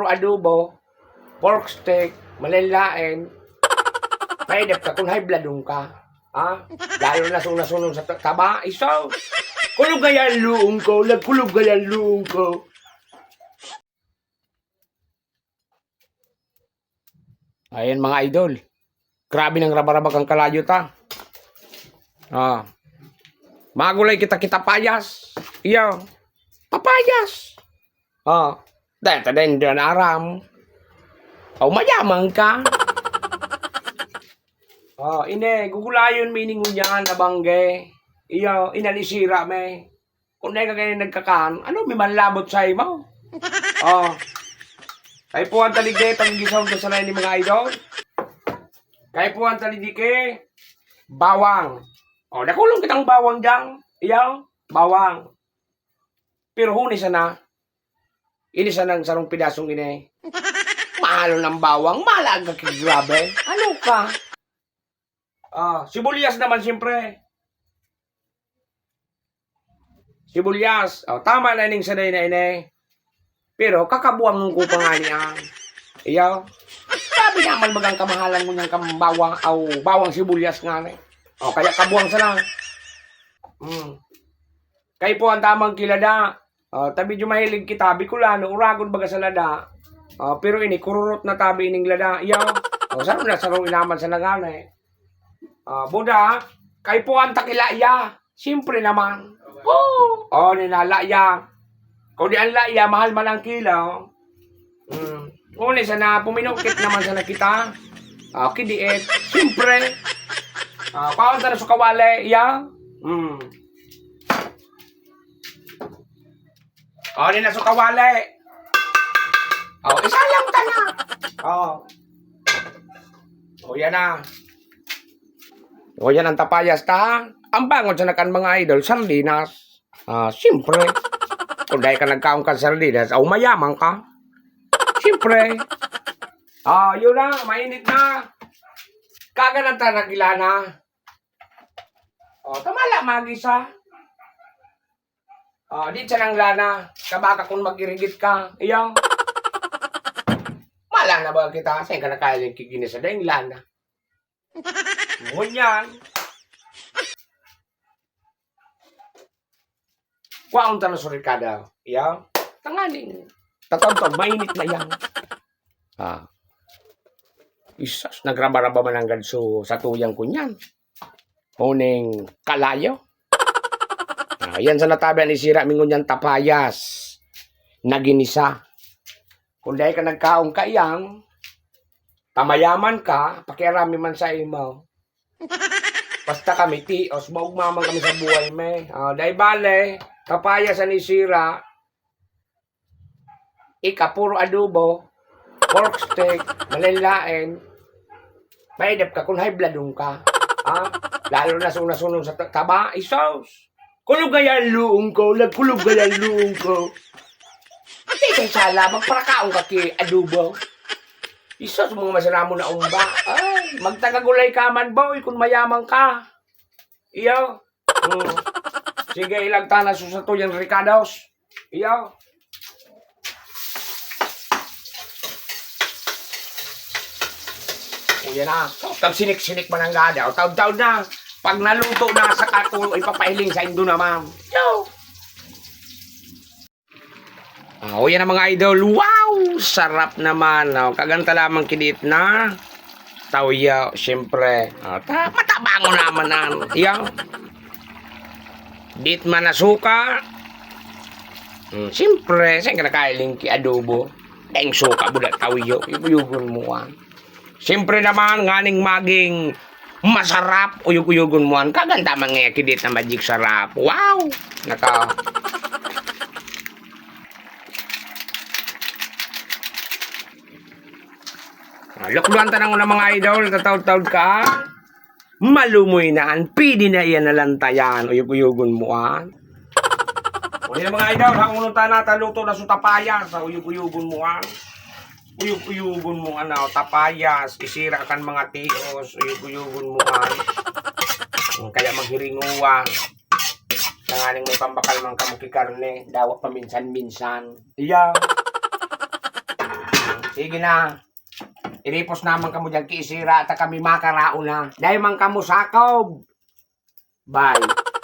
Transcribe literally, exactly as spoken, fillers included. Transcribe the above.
paadobo, pork steak, malaen-laen, maidap ka kun high blood ka. Ha? Lalo na sunod-sunod sa ta-, taba, iso. Kulog kaya luong ko, nagkulog kaya luong ko. Ayan, mga idol. Grabe nang rabaraba kan kalayo ta. Ah. Magulay kita, kita payas. Iyo. Papayas. Ah. Dahil ta din, di na aram. O, mayaman ka. Ah, ine, gugulayon mi ning ngunyan, abangge. Iyo, inalisira mi. Kung dai ka kaya nagkakan, ano, may manlabot sa imo? Oh. Kaipuhan ta digdi, tang gisaw ta sanay ni mga idol. Kaipuhan ta digdi ki bawang. Oh, dakulon kitang bawang dyan. Iyaw, bawang. Pero huni sana, ini sanang sarong pidasong ini. Mahal ng bawang, mahal ang grabe. Ano ka? Ah, sibuyas naman, siyempre. Sibuyas. Oh, tama na ning sanay na ini. Pero kakabuangon ko pa nga niya. Iyo. Grabe naman bagang kamahalan mo niyang kam-, bawang, aw, bawang sibuyas nga ni. Oh, kaya kabuang sana. Hmm. Kaipuhan ta man ki lada. Oh, ta medyo mahilig kita, Bicolano, uragon baga sa lada. Oh, pero ini, kururot na tabi ining lada. Iyo. Oh, saro na, saro inaman sa nagana eh. Ah, buda, kaipuhan ta ki laya. Siyempre naman. Oh, oh, ni na laya. Kung di ang laya, mahal man ang kilo. Hmm. Uli sana, puminukit naman sana kita. Ah, kidiit. Siyempre. Ah, paon ta na sa kawali, iya? Hmm. Oh, di na sa kawali. Oh, isa lang ta na. Oh. Oh, yan na. O, yan ang tapayas ta, ha? Ang bangon sana kan mga idol, sardinas. Ah, siyempre. Kung dai ka nagkaon kan sardinas, aw, mayaman ka. Siyempre. Ah, yun na, mainit na. Kaganan ta nagilana. Oh, tama lang, magisa. Ah, di siya nang lana. Kabaka kung mag-irigit ka. Iyo. Malana ba kita? Saan ka nakain yung kikinisa? Dahil lana. Ngunyan. Kwaon ta na surikada. Iya. Tanganing. Tatawtawd, mainit na yan. Ah. Isas, nagraba-raba man nanggad so, sa tuyang kunyan. Huning kalayo. Ah, yan sa natabi ni sira mi ngunyan tapayas. Naginisa. Kung dai ka nagkaon kaiyang, tamayaman ka, pakiarami man sa imo. Basta kami, tios, maugma man kami sa buhay, me. Ah, dai bale, kapaya sa nisira, ika, puro adobo, pork steak, malain-lain, maidap ka kung high blood ka. Ha? Lalo na sunod-sunod sa ta-, taba, isos. Kulog kaya luong ko, nagkulog kaya luong ko. Ati sa sala, magparakaon ka ki adobo. Isos, mga masaramon na umba. Ay, magtagagulay ka man, boy, kung mayaman ka. Iyo. Hmm. Sige, ilagta na sa sato yan, Ricados. Iyo. O, yan na. Tag sinik-sinik man ang gada. O, taod-taod na. Pag naluto na sa kato, ipapahiling sa indo naman. Yo! Ah, o, yan ang mga idol. Wow! Sarap naman. Oh, kaganta lamang kidit na. Tawya, siyempre. Ah, ta-, matabangon naman ang, iyo. Dit man na suka. Hmm, siyempre, saan ka nakailing ki adobo? Dahil suka, buda, tawyo. Yugo-yugon mo, ah. Siyempre naman, nganing maging masarap, uyog-uyogon mo an kaganda man ngaya kidit na Magic Sarap. Wow! Naka- Ah, lukluan ta na nguna, mga idol, tataod-taod ka. Malumoy na an pidi na iyan na lantayan. Uyog-uyogon mo, ah. O, yan, mga idol, ha, uno ta na, taluto na sa tapayas. Uyog-uyogon mo, ah. Uyog-uyogon mo, ano, tapayas. Isira kan mga tios. Uyog-uyogon mo, ah. Kaya maghiringuwa. Tanganing may pambakal man kamo ki karne. Dawa paminsan-minsan. Iya. Sige na. Iripos naman kamo dyan, kiisira, ta kami makaraon na. Dahil man kamo sakob. Bye.